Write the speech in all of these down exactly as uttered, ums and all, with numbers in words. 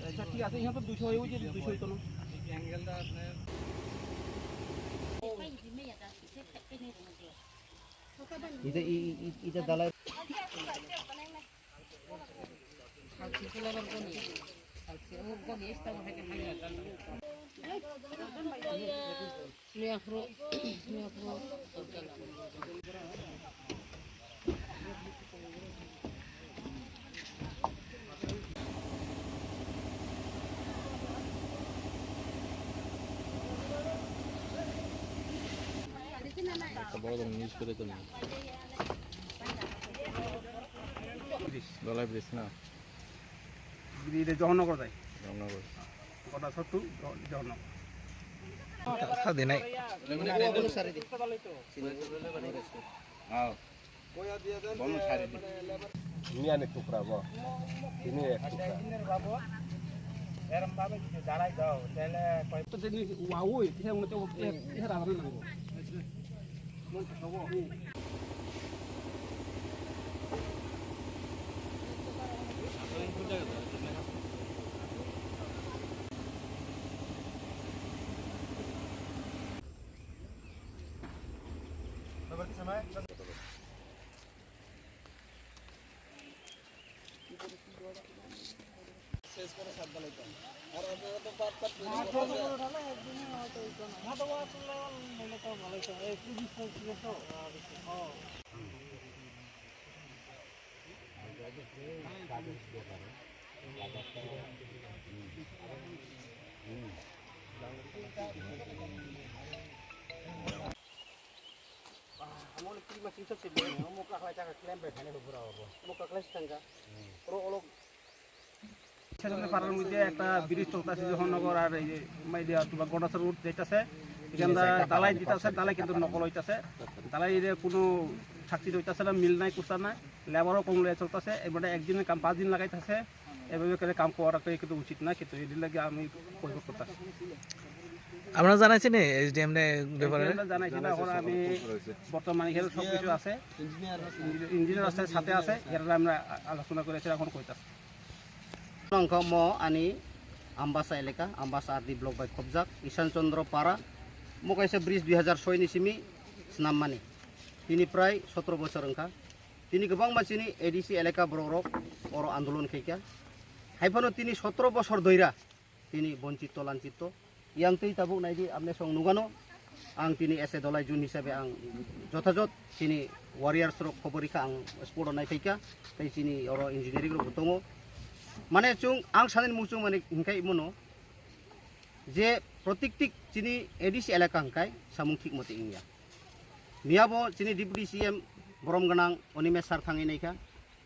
আচ্ছা, ঠিক আছে, ইহান তো দুইশো হয়ে, ওই যে দুইশো হইতো না। এটা, এই, এই, এই, এটা জ্বালায়। Dolai bridge na? Bridge de Johornagar jai. Johornagar. Kota Sottu, Jo-, Johornagar. Sa dinai. Miya ni tukra bo. Ini ek tukra. To tini wawoi, tisa wngte, eh, tisa rana nango. Amo ni kiri masing sok se bini, amo kaklai chaka klem bai thani bo bura bo. Amo kaklai sitangka. Oro olo. Sejonne parar moddhe ekta bridge choltase, Johornagar ar ei je Maidia tuba Gondasara road jaitase. Ekhane dalai ditase, dalai kintu nokol hoitase. Dalai re kono sakchi hoitase na, mil nai, kusa nai. Labor o kom le choltase, er mane ek din kam panch din lagaitase. Eভাবে করে কাম করাটা কিন্তু উচিত না, কিন্তু এর লাগি আমি পরিবর্তন করতাম। আমরা জানাইছি নি এসডিএম রে ব্যাপারে? এসডিএম রে জানাইছি না, এখন আমি বর্তমানে এখানে সব কিছু আছে, ইঞ্জিনিয়ার আছে, সাথে আছে, এরা আমরা আ-, আলোচনা করেছি, এখন কইতাছি। Wngkha mo ani Ambasa elaka, Ambasa R D block bai khobjak, Ishan Chandra Para, mo kaisa bridge dui hazar soi ni simi snam mani. Tini prai sotro bochor wngkha. Tini kwbangma chini A D C elaka borok rok oro andolon khaikha. Haiphano tini sotro bosor doira tini bonchito lanchito. Yang twi tabuk naidi, amne song nugano. Ang tini S A Dolai Jun hisabe ang jothajot chini warriors rok khobor rikha, ang sport o naiphaikha. Tei chini oro engineering rok bo tongo. Mane chwng ang sanani muchung mani hinkhai mono je protiktik chini A D C elaka hinkhai samung thik mote wngya. Miyabo chini Deputy C M borom gwnang Animesh sir thangwi naikha.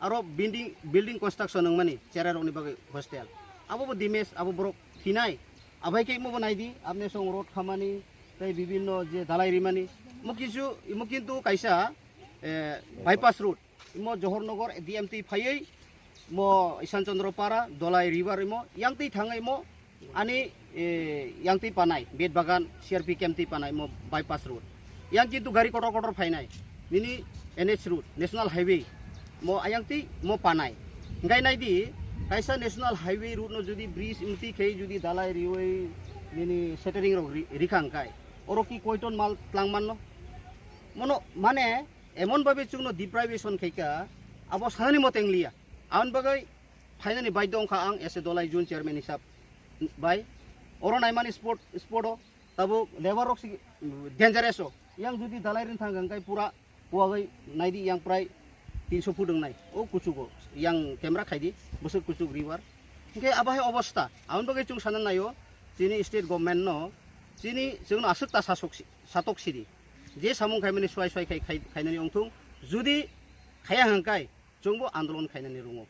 Aro building, building construction wngmani cherai rokni bagwi hostel. Abo bo Dimesh, abo borok thinai. Abai khe imo bo naidi, apne song road khamani, tei bibinno je dalai rimani. Mo kisu, imo kintu kaisa, eh, bypass road. Imo Johornagar D M twi phaiwi mo Ishan Chandra Para, Dolai River imo, yang twi thangwi mo ani, eh, yang twi panai, Bet Bagan, C R P camp twi panai mo bypass road. Yang kintu gari kotor kotor phainai, nini N H road, National Highway, mo ayang twi mo panai. Hingkai naidi, kaisa National Highway road no jodi bridge imti khe jodi dalai riwi nini setering rok ri-, rikha hingkai. Oro ki koi ton mal tlang manno? Mono mane emon babe chwngno deprivation khaikha, abo sanani mote wngliya. Aboni bagwi phainani baidhyo wngkha ang as a Dolai Jun chairman hisab bai. Oro naimani sport, sport o tabuk labour rok si dangerous o. Yang jodi dalai ring thang hingkai pura kuwagwi naidi yang prai tinso foot wngnai. O kuchugo yang camera khaidi bwswk kuchuk river. Hingke abo hai obostha. Aboni bagwi chwng sana naio chini state government no chini chwngno aswk ta sasok si-, satok sidi. Je samung khaimani swai swai khai, khai, khainani wngthung. Jodi khaya hingkai chwngbo andolon khainani rungo.